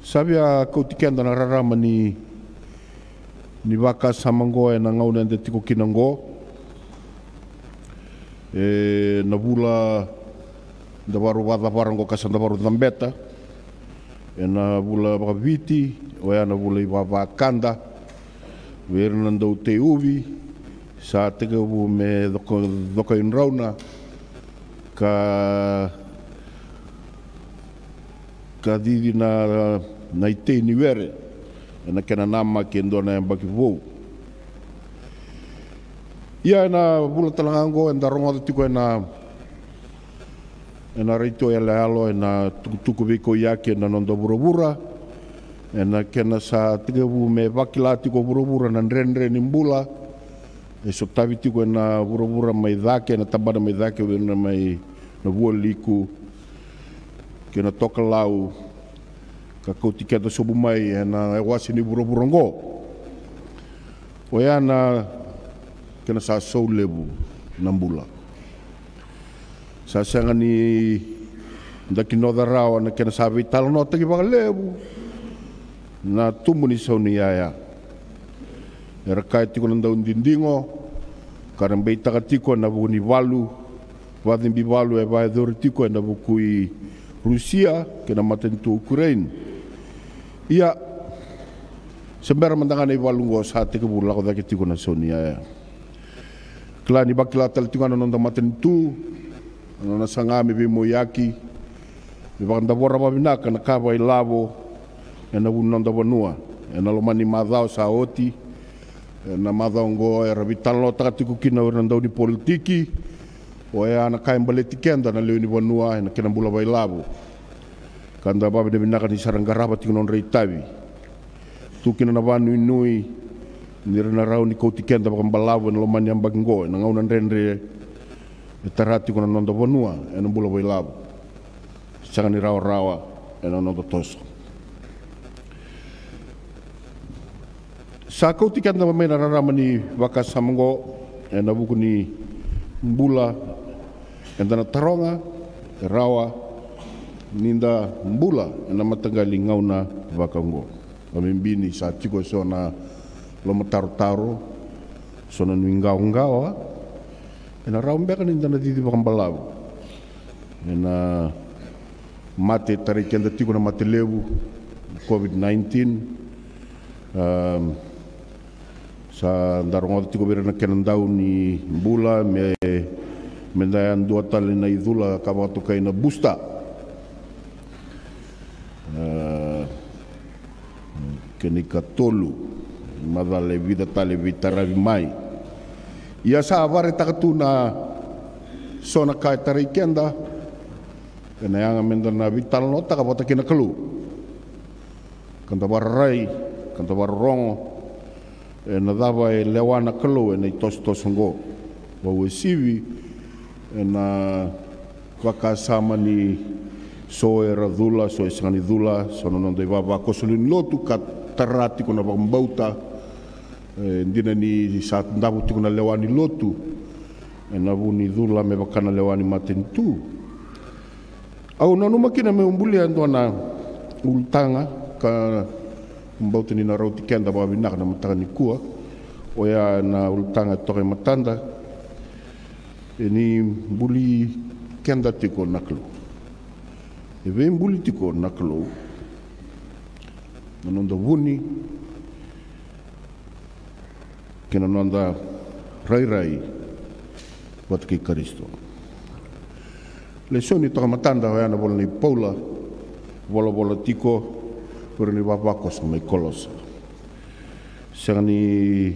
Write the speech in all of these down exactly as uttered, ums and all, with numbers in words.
Sa via kauti keda na rarama ni, ni vakasama oqo ena gauna eda tiko kina oqo. E, na vula da vakarau vakacavara oqo ka sa da vakarau cabeta. Ena vula vakaviti, oya na vula ivavakada. Vei ira na dau tei uvi, sa tekivu me coka, coka i drauna, ka, ka cici na, na itei ni were, ena kena namaki e dua na yabaki vou. Ia ena vula tale ga oqo, eda rogoca tiko ena ena raitio yaloyalo, ena tukutuku veikauyaki ena noda vuravura, ena kena sa tekivu me vakila tiko o vuravura na dredre ni bula e sotavi tiko ena vuravura mai cake, ena tabana mai cake, vei ira na mai na Vualiku kei na Tokalau, ka kauti keda sobu mai ena wase ni vuravura oqo. Oya na kena sa sau levu na bula. Sa sega ni da kinoca rawa na kena sa veitalanoataki vakalevu na tubu ni sau ni yaya. Era kaya tiko na dau didigo, ka ra beitaka tiko ena vuku ni valu, vakacibi valu e vakayacori tiko ena vuku i Rusia kei na matanitu o Ukraine. Ia, se bera mada ga na ivalu oqo, sa tekivu lako cake tiko na sau ni yaya. Kila ni vakila tale tiko ga na noda matanitu, na nona saga me veimoiyaki, me vakadavora vakavinaka na ka vakailavo ena vu ni noda vanua. Ena loma ni macawa sa oti, ena macawa oqo era veitalanoataka tiko kina o ira na dau ni politiki, oya na ka e baleti keda na lewe ni vanua ena kena bula vakailavo. Ka da vakavinavinaka ni sa ra qarava tiko na nodra itavi. Tu kina na vakanuinui ni ra na rawa ni kauti keda vakabalavu ena loma ni yabaki oqo ena gauna dredre e tara tiko na noda vanua ena bula vakailavo. Sega ni rawarawa ena noda toso. Sa kauti keda mai na rarama ni vakasama oqo ena vuku ni bula eda na taroga, e rawa ni da bula ena mataqali gauna vaka oqo. Vakabibi ni sa tiko eso na lomatarotaro, so na nuiqawaqawa, ena rawa beka ni da na cici vakabalavu ena mate e tarai keda tiko, na mate levu, COVID nineteen. Am, sa da rogoca tiko vei ira na kena dau ni bula me, me da yadua tale na icula ka vakatokai na booster. A, kena ikatolu, macala e vica tale veitaravi mai. Ia sa vakaraitaka tu na so na ka e tarai keda, ena yaga me da na veitalanoataka vata kei na Kalou, ka da vakararai, ka da vakarorogo ena cava e lewa na Kalou ena itosotoso oqo. Vakauasivi ena vakasama ni so era cula, so e sega ni cula, so na noda ivavakoso lewe ni lotu ka tara tiko na vakabauta. E dina ni sa davo tiko na lewa ni lotu ena vu ni cula me vaka na lewa ni matanitu. Au nanuma kina meu bulia e dua na ulutaga ka bauta ni na rauti keda vakavinaka na mataka nikua. Oya na ulutaga e toka e matada: E ni buli keda tiko na Kalou? E veibuli tiko na Kalou na noda vuni kei na noda rairai vata kei Karisito. Lesoni toka matada oya na ivola nei Paula, volavola tiko vei ira na ivavakoso mai Kolosa. Sega ni,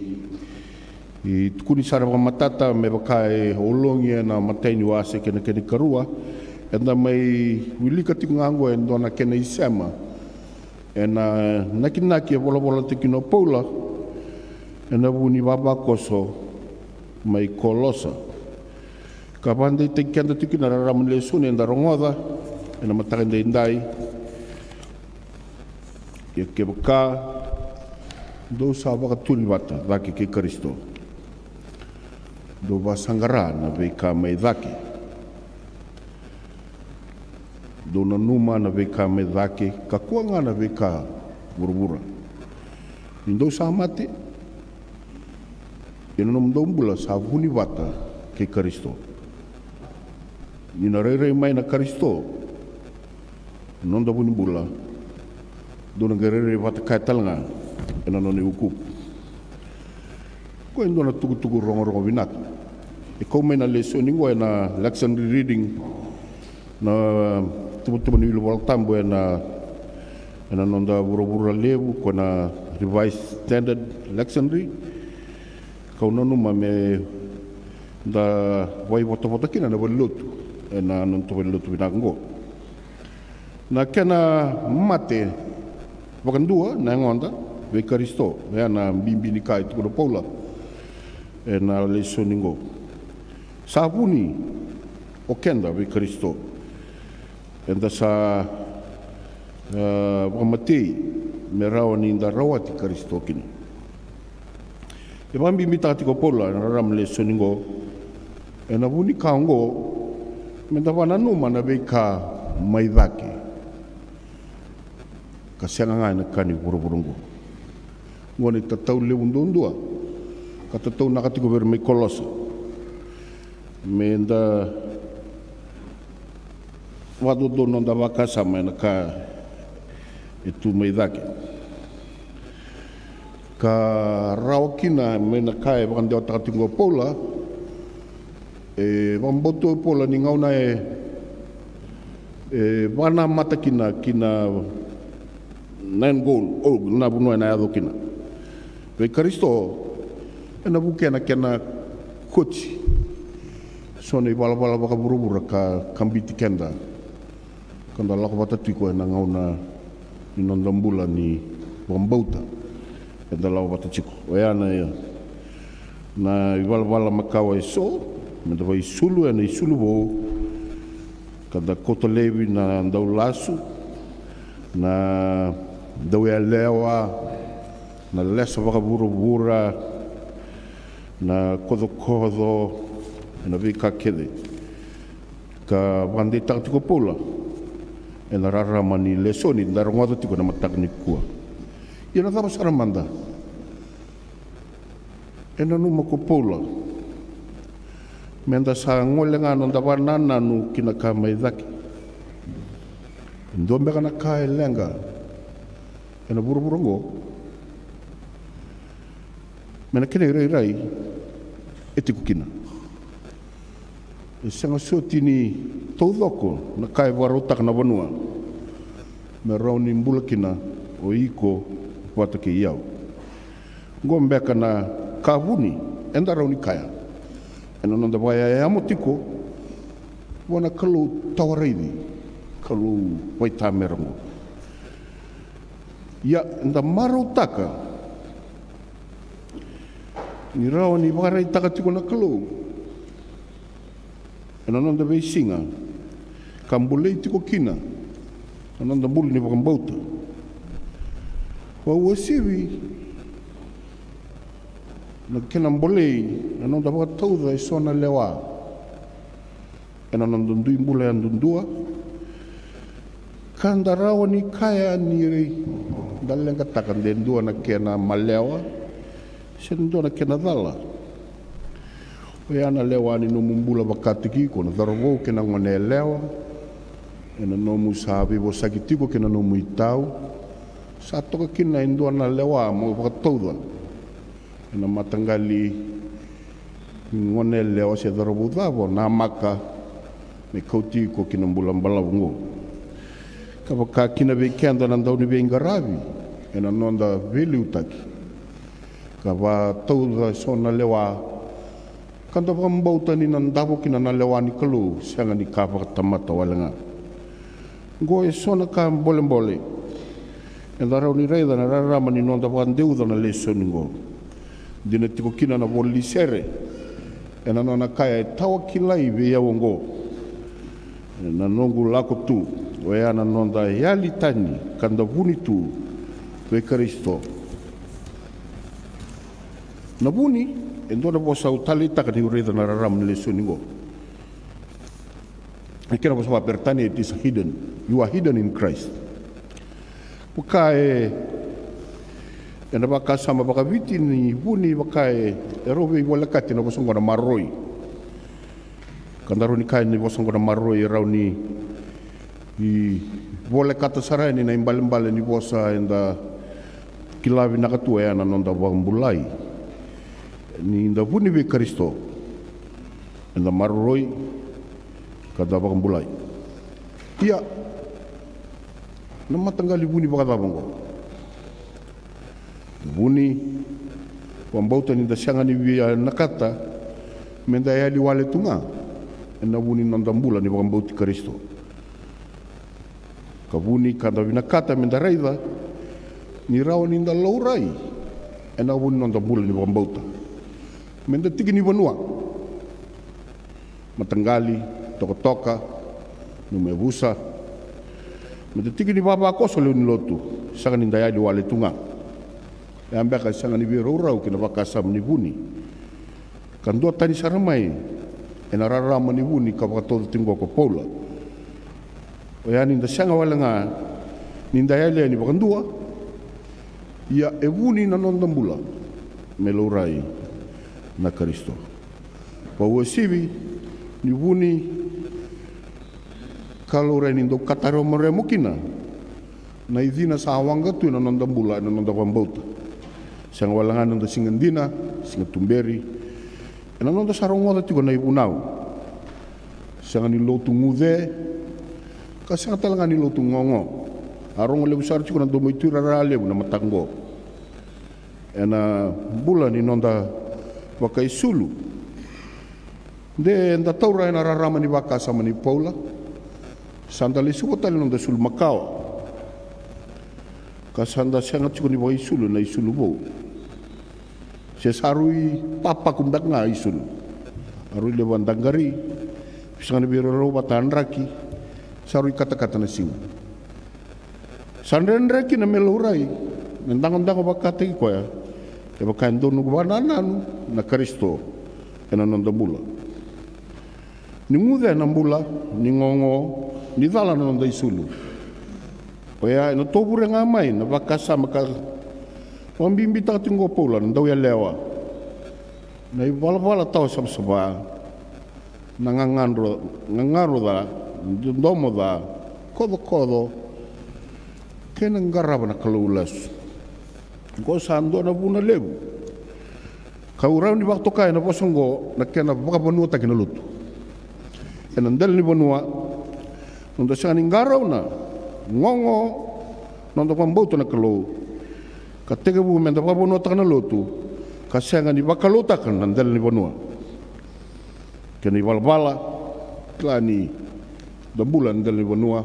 e tukuni sara vakamatata me vaka e ologi ena imatai ni wase kei na kena ikarua. Eda mai wilika tiko ga oqo e dua na kena isema ena nakinaki e volavolataki kina o Paula ena vu ni ivavakoso mai Kolosa, ka vakadeitaki keda tiko kina na rarama ni lesoni eda rogoca ena mataka edaidai. Ia kevaka dou sa vakaturi vata cake kei Karisito, dou vakasaqara na veika mai cake. Dou nanuma na veika mai cake, kakua ga na veika vuravura. Ni dou sa mate, ia na nomudou bula sa vuni vata kei Karisito. Ni na rairai mai na Karisito, na noda vunibula, dou na qai rairai vata kaya tale ga ena nona iukuuku. Ko e dua na tukutuku rogorogo vinaka. E kau mai na lesoni qo ena lectionary reading, na tuvatuva ni wili Vola Tabu ena, ena noda vuravura levu, ko na Revised Standard Lectionary. Kau nanuma me da vaivotavota kina na valenilotu ena noda valenilotu vinaka qo. Na kena mate vakadua na yagoda vei Karisito, oya na bibi ni ka e tukuna o Paula ena lesoni qo. Sa vuni o keda vei Karisito. Eda sa, e, vakamatei me rawa ni da rawati Karisito kina. E vakabibitaka tiko o Paula ena rarama ni lesoni qo, ena vu ni ka oqo, me da vakananuma na veika mai cake, ka sega ga ena ka ni vuravura oqo. Oqo na itatau levu duadua ka tataunaka tiko vei ira mai Kolosa, me da vakadodonu noda vakasama ena ka e tu mai cake, ka rawa kina mai na ka e vakadewataka tiko o Paula. E vakabauta o Paula ni gauna e, e vakanamata kina ki na, na end goal, o na vanua ena yaco kina vei Karisito, ena vukea na kena koti so na ivalavala vakavuravura ka kabiti keda, ka da lako vata tiko ena gauna ni noda bula ni vakabauta. Eda lako vata tiko, oya na, na ivalavala makawa eso, me da vakaisulu ena isulu vou, ka da kauta laivi na daulasu, na dauyalewa, na lesa vakavuravura, na kocokoco, na veika kece. Ka vakadeitaka tiko o Paula ena rarama ni lesoni da rogoca tiko ena mataka nikua. Ia na cava sara mada e nanuma ko Paula me da sa gole ga noda vakanananu ki na ka mai cake? E dua beka na ka e leqa ena vuravura oqo? Me na kena irairai, e tiko kina. E sega soti ni taucoko na ka e vakarautaka na vanua me rawa ni bula kina o iko vata kei au. Oqo beka na ka vuni eda rawa ni kaya ena noda vakayayamo tiko vua na Kalou tawa raici, Kalou vaitamera oqo. Ia, eda marautaka ni rawa ni vakaraitaka tiko na Kalou ena noda veisiga, ka bolei tiko kina na noda bula ni vakabauta. Vakauasivi na kena bolei na noda vakatauca eso na lewa ena noda dui bula yadudua, ka da rawa ni kaya ni da leqataka de dua na kena malewa se dua na kena cala. Oya na lewa ni nomu bula vakataki iko na cauravou kei na goneyalewa, ena nomu sa veivosaki tiko kei na nomu itau. Sa toka kina e dua na lewa mo vakatauca ena mataqali goneyalewa se cauravou cava o namaka me kauti iko ki na bula balavu oqo. Ka vaka kina vei keda na dauniveiqaravi ena noda veiliutaki, ka vakatauca eso na lewa, ka da vakabauta ni na davo kina na lewa ni Kalou, sega ni ka vakatamata wale ga. Oqo eso na ka bolebole eda rawa ni raica na rarama ni noda vakadeuca na lesoni oqo. Dina tiko kina na vola ni sere ena nona kaya, e tawa kilai vei au oqo na noqu lako tu, oya na noda yali tani ka da vuni tu vei Karisito. Na vuni e dua na vosa au taleitaka niu raica na rarama ni lesoni oqo. E kena vosa vakaperitania, it is hidden. You are hidden in Christ. Vaka e, ena vakasama vakaviti ni vuni, vaka e, e rau veivolekati na vosa oqo na maroroi. Ka da rau ni kaya ni vosa oqo na maroroi e rau ni, i volekata sara yani na ibalebale ni vosa eda kila vinaka tu, oya na noda vakabulai. Ni da vuni vei Karisito, eda maroroi ka da vakabulai. Ia, na mataqali vuni vakacava oqo? Vuni vakabauta ni da sega ni via nakata me da yali wale tu ga ena vuni noda bula ni vakabauti Karisito. Ka vuni ka da vinakata me da raica ni rawa ni da laurai ena vuni noda bula ni vakabauta. Me da tiki ni vanua, mataqali, tokatoka, numevusa, me da tiki ni vavakoso lewe ni lotu, sega ni da yali wale tu ga. Ia beka e sega ni veiraurau kei na vakasama ni vuni, ka duatani sara mai ena rarama ni vuni ka vakatauca tiko oqo ko Paula. Oya ni da sega wale ga ni da yali yani vakadua, ia e vuni na noda bula me laurai na Karisito. Vakauasivi ni vuni ka laurai ni dau kataromaremo kina na icina sa waqa tu ena noda bula, ena noda vakabauta. Sega wale ga na noda siga dina, siga tuberi, ena noda sa rogoca tiko na ivunau. Sega ni lotu guce, ka sega tale ga ni lotu gogo. A rogo levu sara tiko na domo i tuirara levu na mataka oqo. Ena bula ni noda vakaisulu. De da taura ena rarama ni vakasama ni Paula, sa da lesuva tale na noda isulu makawa. Ka sa da sega tiko ni vakaisulu ena isulu vou. Se sa rui papaku beka ga isulu. A rui levu a daqari, sega ni veiraurau vata a draki, sa rui katakata na siga. Sa dredre kina me laurai, me dagodago vakataki koya, e vaka e donu vakanananu na Karisito ena noda bula. Ni guce na bula ni gogo, ni cala na noda isulu. Oya ena tovure ga mai na vakasama ka vakabibitaka tiko o Paula na dauyalewa, na ivalavala tawa savasava, na gagadro, gagadro ca, domo ca, kocokoco, kei na qarava na Kalou lesu. Oqo sa dua na vuna levu. Kau rawa ni vakatoka ena vosa oqo na kena vakavanuataki na lotu. Ena dela ni vanua, noda sega ni qarauna, gogo, noda vakabauta na Kalou. Ka tekivu meda vakavanuataka na lotu, ka sega ni vakaloutaka na dela ni vanua. Kena ivalavala, kila ni da bula ena dela ni vanua,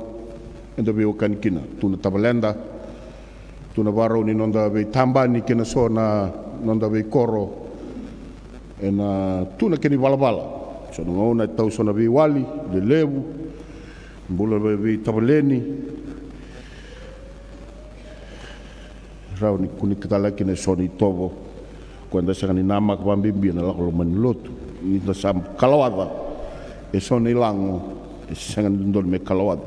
eda veiwekani kina. Tu na tavaleda, tu na varau ni noda veitabani kei na so na noda veikoro. Ena tu na kena ivalavala. So na gauna e tau so na veiwali lelevu, bula vei, veitavaleni. Rawa ni kune tale kina eso na itovo ko eda sega ni namaka vakabibi ena lako loma ni lotu. Ni da sa kalawaca eso na ilago e sega ni dodonu me kalawaci.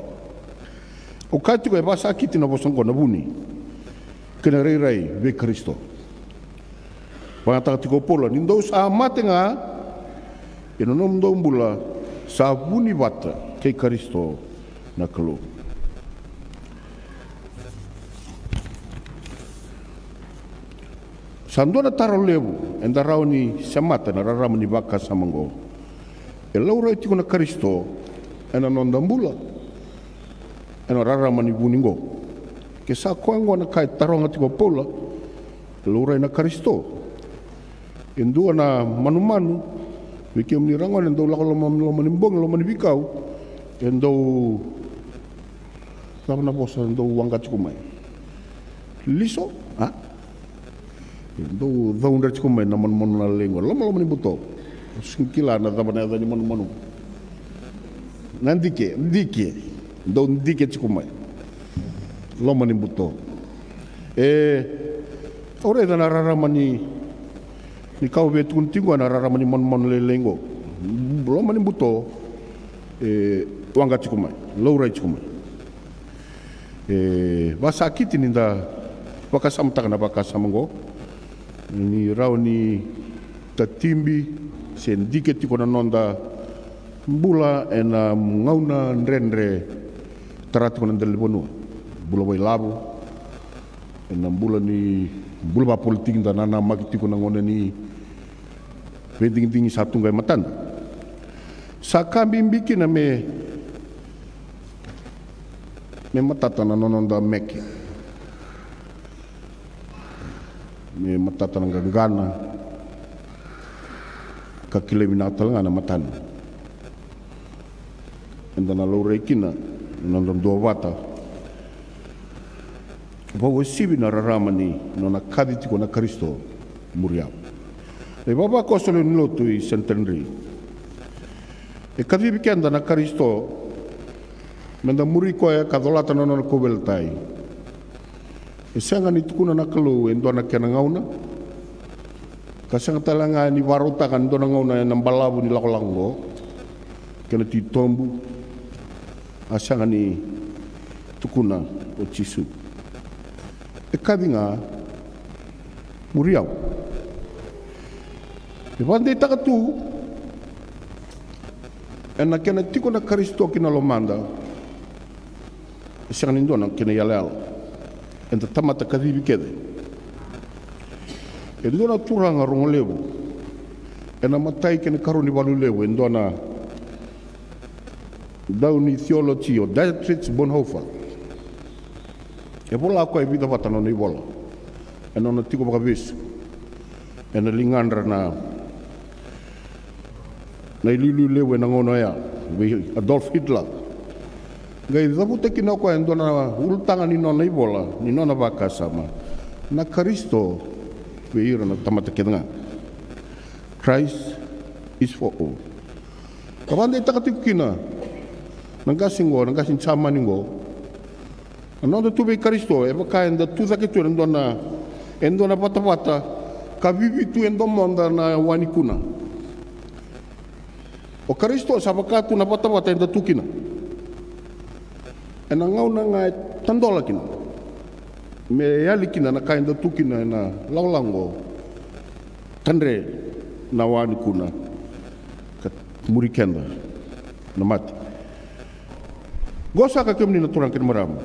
Au kaya tiko e vakasakiti na vosa oqo na vuni kei na rairai vei Karisito. Vakayagataka tiko o Paula ni dou sa mate ga, ia na nomudou bula sa vuni vata kei Karisito na Kalou. Sa dua na taro levu eda rawa ni semata ena rarama ni vakasama oqo. E laurai tiko na Karisito ena noda bula ena rarama ni vuni oqo? Ke sa koya oqo na ka e taroga tiko o Paula, e laurai na Karisito? E dua na manumanu, vei kemuni ragone e dau lako loma, loma ni bogi, loma ni veikau, e dau, cava na vosa e dau waqa tiko mai? Liso? A? E dau caudre tiko mai na manumanu na lei qo, loma, loma ni buto. Au sega ni kila na cava na yaca ni manumanu. Na dike, dike. Dau dike tiko mai loma ni buto. E, au raica na rarama ni, ni ka au via tukuna tiko, na rarama ni manumanu lailai qo. Loma ni buto, e, waqa tiko mai, laurai tiko mai. E vakasakiti ni da vakasamataka na vakasama oqo, ni rawa ni tatibi se dike tiko na noda bula ena gauna dredre tara tiko na dela ni vanua. Bula vakailavo, ena bula ni bula vakapolitiki da nanamaki tiko na gauna ni veidigidigi sa tu qai matada. Sa ka bibi kina me, me matata na noda meke, me matata na qaqana, ka kilai vinaka tale ga na matana. Eda na laurai kina na noda duavata, vakauasivi na rarama ni nona kaci tiko na Karisito, muri au. Na ivavakoso lewe ni lotu i Centenary, e kacivi keda na Karisito meda muri koya ka colata na nona kauveilatai. E sega ni tukuna na Kalou e dua na kena gauna, ka sega tale ga ni vakarautaka e dua na gauna ena balavu ni lakolako oqo, kena titobu. A sega ni tukuna o Jisu. E kaci ga, muri au. E vakadeitaka tu ena kena tiko na Karisito ki na lomada, e sega ni dua na kena iyalayala. Eda tamata kacivi kece. E dua na turaga rogo levu ena imatai kei na ikarua ni valu levu, e dua na dau ni theology, o Dietrich Bonhoeffer. E vola o koya e vica vata na nona ivola ena nona tiko vakavesu ena ligadra na, na iliuliu levu ena gauna oya vei Adolf Hitler. Qai cavuta kina o koya e dua na ulutaga ni nona ivola, ni nona vakasama: Na Karisito vei ira na tamata kece ga. Christ is for all. Ka vakadeitaka tiko kina na qase oqo, na qase ni Jamani oqo, na noda tu vei Karisito e vaka eda tu cake tu ena dua na, e dua na vatavata ka vivi tu e domoda na wa ni kuna. O Karisito sa vaka tu na vatavata eda tu kina. Ena gauna ga e tadola kina me yali kina na ka eda tu kina ena lakolako oqo, tadre na wa ni kuna ka muri keda na mate. Qo saka, kemuni na turaga kei na marama,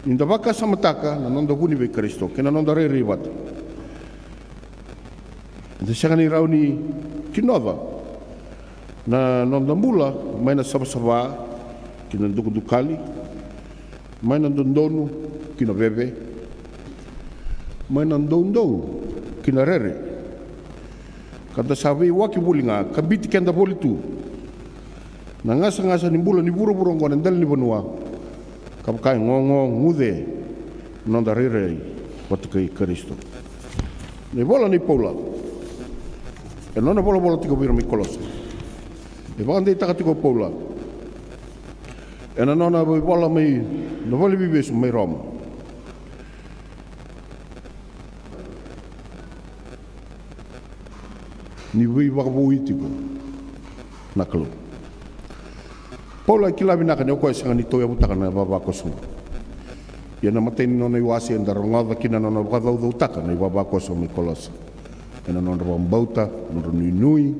ni da vakasamataka na noda vuni vei Karisito kei na noda rairai vata, eda sega ni rawa ni kinoca na noda bula mai na savasava ki na dukadukali, mai na dodonu ki na veve, mai na doudou ki na rere. Ka da sa veiwaki voli ga ka biuti keda voli tu na gasagasa ni bula ni vuravura oqo, na dela ni vanua, ka vaka e gogoguce na noda rairai vata kei Karisito. Na ivola nei Paula ena nona volavola tiko vei ira mai Kolosa, e vakadeitaka tiko o Paula ena nona ivola mai na valeniveivesu mai Roma ni veivakavoui tiko na Kalou. Paula e kila vinaka ni o koya e sega ni tauyavutaka na ivavakoso. Ia na imatai ni nona iwase eda rogoca kina na nona vakacaucautaka na ivavakoso mai Kolosa ena nodra vakabauta, nodra nuinui,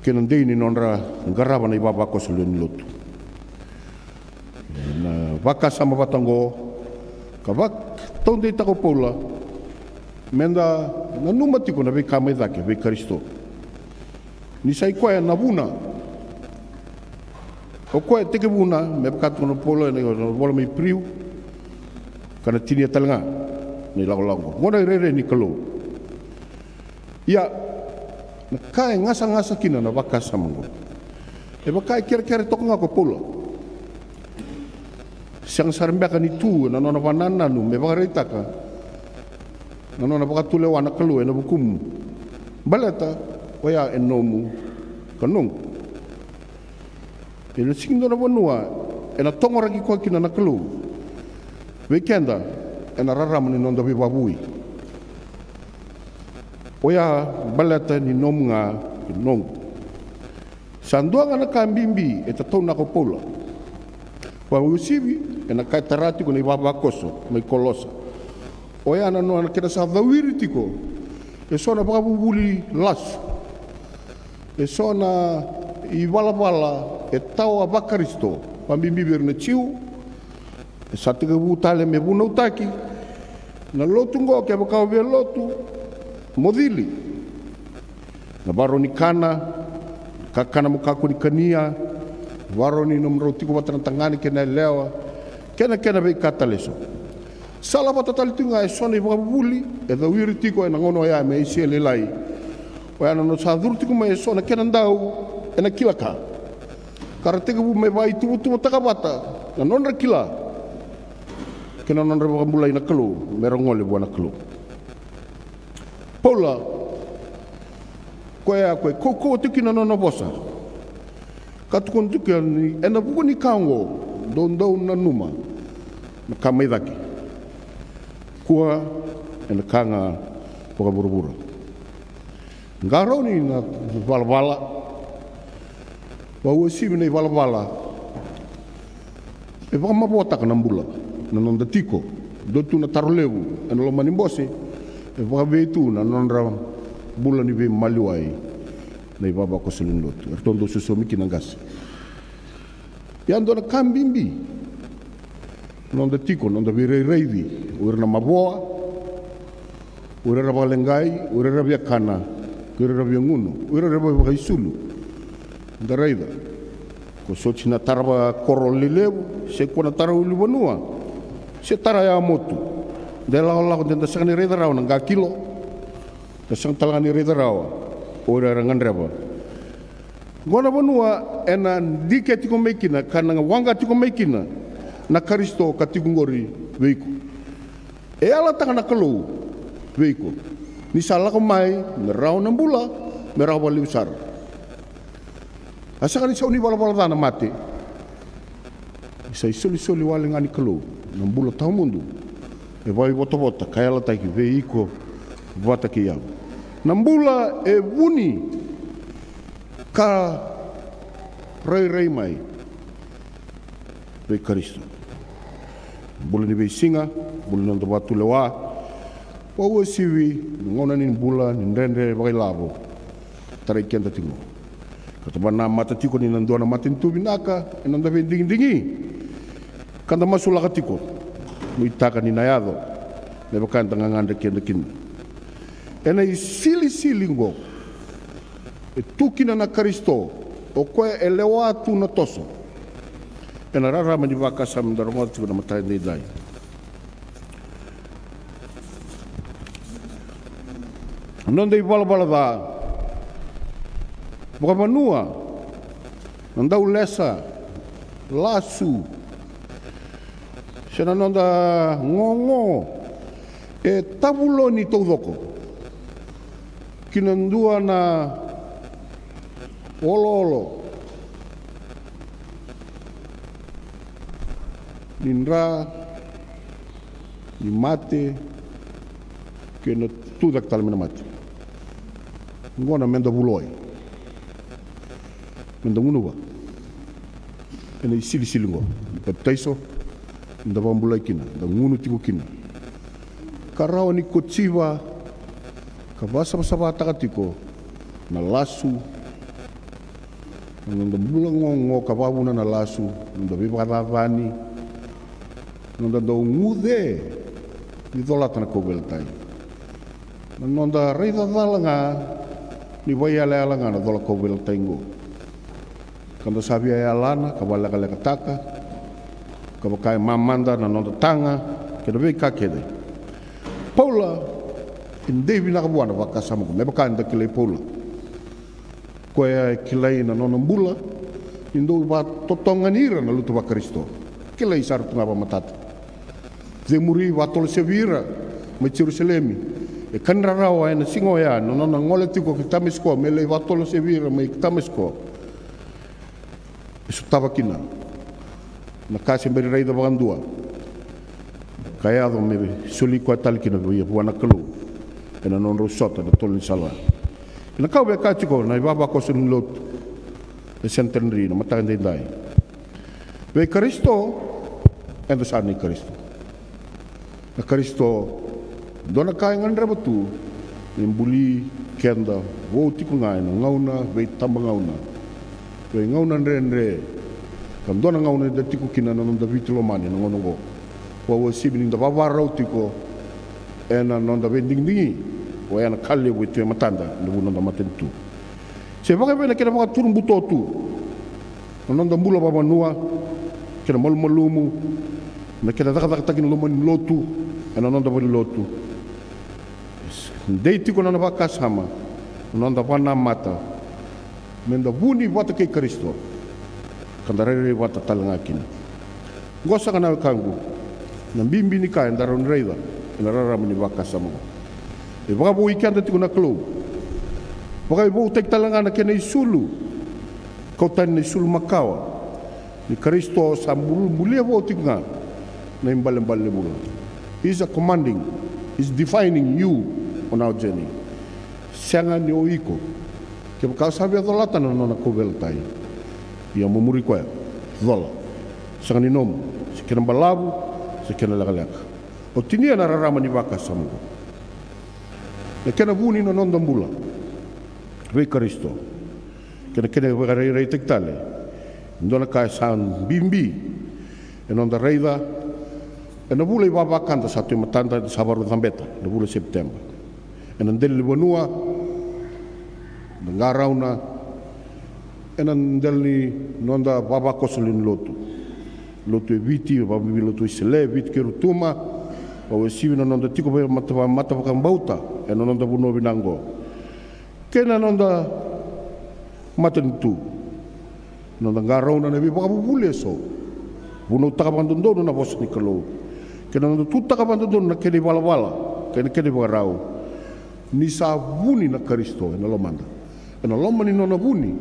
kei na dei ni nodra qarava na ivavakoso lewe ni lotu. Na vakasama vata oqo ka vakataudeitaka o Paula meda nanuma tiko na veika mai cake vei Karisito, ni sa i koya na vuna. O koya e tekivuna, me vaka tukuna o Paula ena ivola mai Iperiu, ka na tinia tale ga na ilakolako oqo, na irairai ni Kalou. Ia, na ka e gasagasa kina na vakasama oqo, e vaka e kerekere toka ga ko Paula. Sega sara beka ni tu ena nona vakanananu me vakaraitaka na nona vakatulewa na Kalou ena vukumu, baleta oya e nomu ka noqu. Ena sega ni dua na vanua ena togoraki koya kina na Kalou vei keda ena rarama ni noda veivakavoui. Oya baleta ni nomu ga kei noqu. Sa dua ga na ka bibi e tataunaka o Paula. Vakauasivi ena ka e tara tiko na ivavakoso mai Kolosa. Oya na nona kena sa cawiri tiko eso na vakavuvuli lasu, eso na ivalavala e tawa vaKarisito, vabibi vei ira na Jiu. E sa tekivu tale me vunautaki na lotu oqo, kevaka o via lotu, mo cili. Na varo ni kana, kakana mo kakua ni kania, varo ni nomudrau tiko vata na tagane kei na yalewa, kei na kena veika tale eso. Sala vata tale tiko ga eso na ivakavuvuli e cawiri tiko ena gauna oya me Asia Lailai. Oya na nona sa curu tiko mai eso na kena dau ena kila ka, ka ra tekivu me vakaituvatuvataka vata na nodra kila kei na nodra vakabulai na Kalou me ra gole vua na Kalou. Paula, koya ko e kaukauwa tiko kina na nona vosa, ka tukuna tiko ni ena vuku ni ka oqo dou dau nanuma na ka mai cake. Kua ena ka ga vakavuravura. Qarauni na ivalavala. Vakauasivi na ivalavala e vakamavoataka na bula, na noda tiko. Dua tu na taro levu ena loma ni bose, e vakavei tu na nodra bula ni veimaliwai na ivavakoso lewe ni lotu. Eratou dau sosomi kina qase. Ia dua na ka bibi, noda tiko, noda veirairaici, o ira na mavoa, o ira era vakaleqai, o ira era viakana, o ira era viagunu, o ira era vakaisulu. Da raica ko soti na tara vakoro lelevu, se kua na tara ulunivanua, se tara yamotu. Da lakolako, da sega ni raica rawa na qakilo, da sega tale ga ni raica rawa o ira era gadreva. Oqo na vanua ena dike tiko mai kina ka na waqa tiko mai kina na Karisito ka tiko oqori vei iko. E yalataka na Kalou vei iko ni sa lako mai me rawa na bula, me rawa vakalevu sara. A sega ni sau ni valavala ca na mate. Ni sa isolisoli wale ga ni Kalou na bula tawamudu e vakaivotavota ka yalataki vei iko vata kei au. Na bula e vuni ka rairai mai vei Karisito. Bula ni veisiga, bula ni noda vakatulewa. Vakauasivi na gauna ni bula ni dredre vakailavo tarai keda tiko. Ka da vanamata tiko ni na dua na matanitu vinaka ena noda veidigidigi. Ka da masulaka tiko, nuitaka ni na yaco me vaka eda gagadre keda kina. Ena isilisili oqo e tu kina na Karisito, o koya e lewa tu na toso. Ena rarama ni vakasama da rogoca tiko na mata edaidai. Na noda ivalavala ca vakavanua, na daulesa, lasu, se na noda gogo e tavuloni taucoko ki na dua na oloolo ni dra, ni mate, kei na tucake tale mai na mate. Oqo na meda vuloai, meda gunuva ena isilisili oqo. Papitaiso, da vakabulai kina, da gunu tiko kina, ka rawa ni kotiva ka vakasavasavataka tiko na lasu, na noda bula gogo ka vakavuna na lasu, na noda veivakacacani, na noda dau guce ni colata na kauveilatai, na noda raica cala ga ni vakaiyalayala ga na cola kauveilatai oqo. Ka da sa via yalana ka vakalekalekataka, ka vaka e mamada na noda taga kei na veika kece. Paula e dei vinaka vua na vakasama oqo, me vaka eda kilai Paula. Koya e kilai na nona bula ni dau vakatotogani ira na lotu vaKarisito. Kilai sara tu ga vakamatata. Cemuri, vakatolosevi ira mai Jerusalemi. E ka ni rarawa ena siga oya na nona gole tiko ki Tamasiko me lai vakatolosevi ira mai Tamasiko. E sotava kina na ka se bera ni raica vakadua, ka yaco me soli koya tale kina vua na Kalou ena nodrau sota na tolo ni sala. Ena ka au via kaya tiko na ivavakoso ni lotu, E sega ni tadri na mataka edaidai. Vei Karisito, eda sa nei Karisito. Na Karisito, dua na ka e gadreva tu me buli keda vou tiko ga ena gauna, veitabagauna, veigauna dredre, ka dua na gauna eda tiko kina na noda Viti lomani ena gauna oqo. Vakauasivi ni da vavarau tiko ena noda veidigidigi, oya na ka levu e tu e matada ena vu ni noda matanitu. Se vakaevei na kena vakaturubutotu na noda bula vakavanua, kena malumalumu, na kena cakacakataki na loma ni lotu, ena noda valenilotu. Dei tiko na nona vakasama, na noda vakanamata, me da vuni vata kei Karisito, ka da rairai vata tale ga kina. Oqo saka na wekaqu, na bibi ni ka eda rawa ni raica ena rarama ni vakasama oqo. E vakavoui keda tiko na Kalou. Vakavoutaki tale ga na kena isulu. Kau tani na isulu makawa ni Karisito sa bul-, bulia vou tiko ga na ibalebale ni bula. He's a commanding, he's defining you on our journey. Sega ni o iko. Kevaka sa via colata na nona kauveilatai, ia mo muri koya. Cola. Sega ni nomu, se kena balavu, se kena lekaleka. O tinia na rarama ni vakasama oqo. Na kena vuni na noda bula vei Karisito, kei na kena vakarairaitaki tale e dua na ka e sa bibi ena noda raica ena vula ivavakada sa tu e matada, sa vakarau cabeta ena vula Sepiteba. Ena dela ni vanua, na qarauna, ena dela ni noda vavakoso lewe ni lotu. Lotu e Viti, vakabibi lotu e Wesele, Viti kei Rotuma, vakauasivi na noda tiko vei mata, mata vakabauta ena noda vanua vinaka oqo. Kei na noda matanitu. Noda qarauna na veivakavuvuli eso. Vunautaka vakadodonu na vosa ni Kalou. Kei na noda tutaka vakadodonu na kena ivalavala, kei na kena ivakarau. Ni sa vuni na Karisito ena lomada. Ena loma ni nona vuni,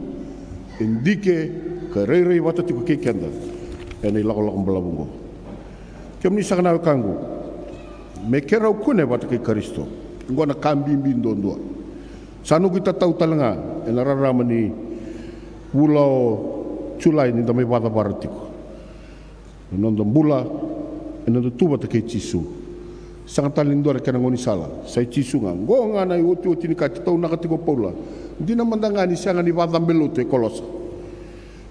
e dike ka rairai vata tiko kei keda ena ilakolako balavu oqo. Kemuni saka na wekaqu, me keirau kune vata kei Karisito. Oqo na ka bibi duadua. Sa noqu itatau tale ga ena rarama ni vula o Julai ni da mai vakacavara tiko. Na noda bula, ena noda tu vata kei Jisu. Sega tale ni dua na kena gaunisala, sa i Jisu ga. Oqo ga na iotioti ni ka e tataunaka tiko o Paula. Dina mada ga ni sega ni vakacabe lotu e Kolosa.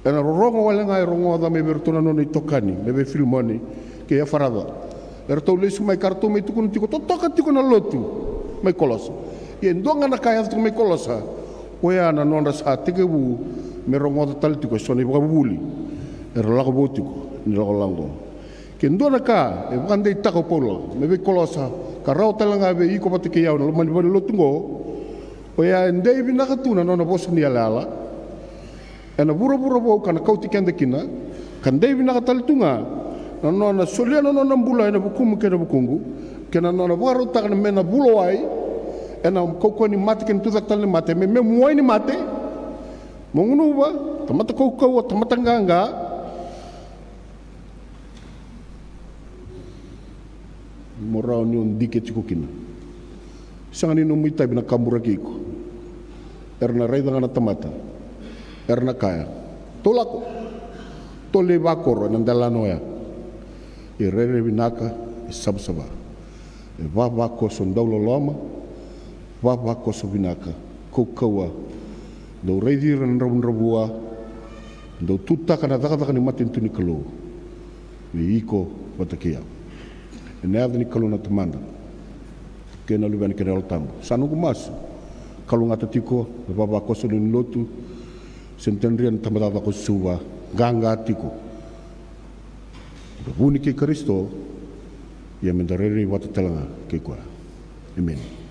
Ena rorogo wale ga e rogoca mai vei iratou na nona itokani, mai vei Filimoni kei Efarata. Eratou lesu mai ka ratou mai tukuna tiko, totoka tiko na lotu mai Kolosa. Ia e dua ga na ka e yaco tiko mai Kolosa, oya na nodra sa tekivu me rogoca tale tiko eso na ivakavuvuli era lako vou tiko ni lakolako. Ke dua na ka e vakadeitaka o Paula mai vei Kolosa, ka rawa tale ga vei iko vata kei au na loma ni valenilotu oqo, oya e dei vinaka tu na nona vosa ni yalayala ena vuravura vou ka na kauti keda kina, ka dei vinaka tale tu ga na nona solia na nona bula ena vukumu kei na vukuqu, kei na nona vakarautaka me na vula wai ena kaukauwa ni mate kei na tucake tale ni mate, me memu wai ni mate. Mo gunuva, tamata kaukauwa, tamata qaqa. Mo rawa ni o dike tiko kina. Sega ni nomu itavi na kaburaki iko. Era na raica ga na tamata, era na kaya, tou lako, tou lai vakoro ena delana oya. E rairai vinaka, e savasava, e vavakoso dauloloma, vavakoso vinaka, kaukauwa. Dou raici ira na dravudravua, dou tutaka na cakacaka ni matanitu ni Kalou vei iko vata kei au. Ena yaca ni Kalou na Tamada kei na Luvena kei na Yalo Tabu. Sa noqu masu, kalougata tiko na vavakoso lewe ni lotu, Centenary ena tabacakacaka o Suva, qaqa tiko. Da vuni kei Karisito, ia me da rairai vata tale ga kei koya. Emeni.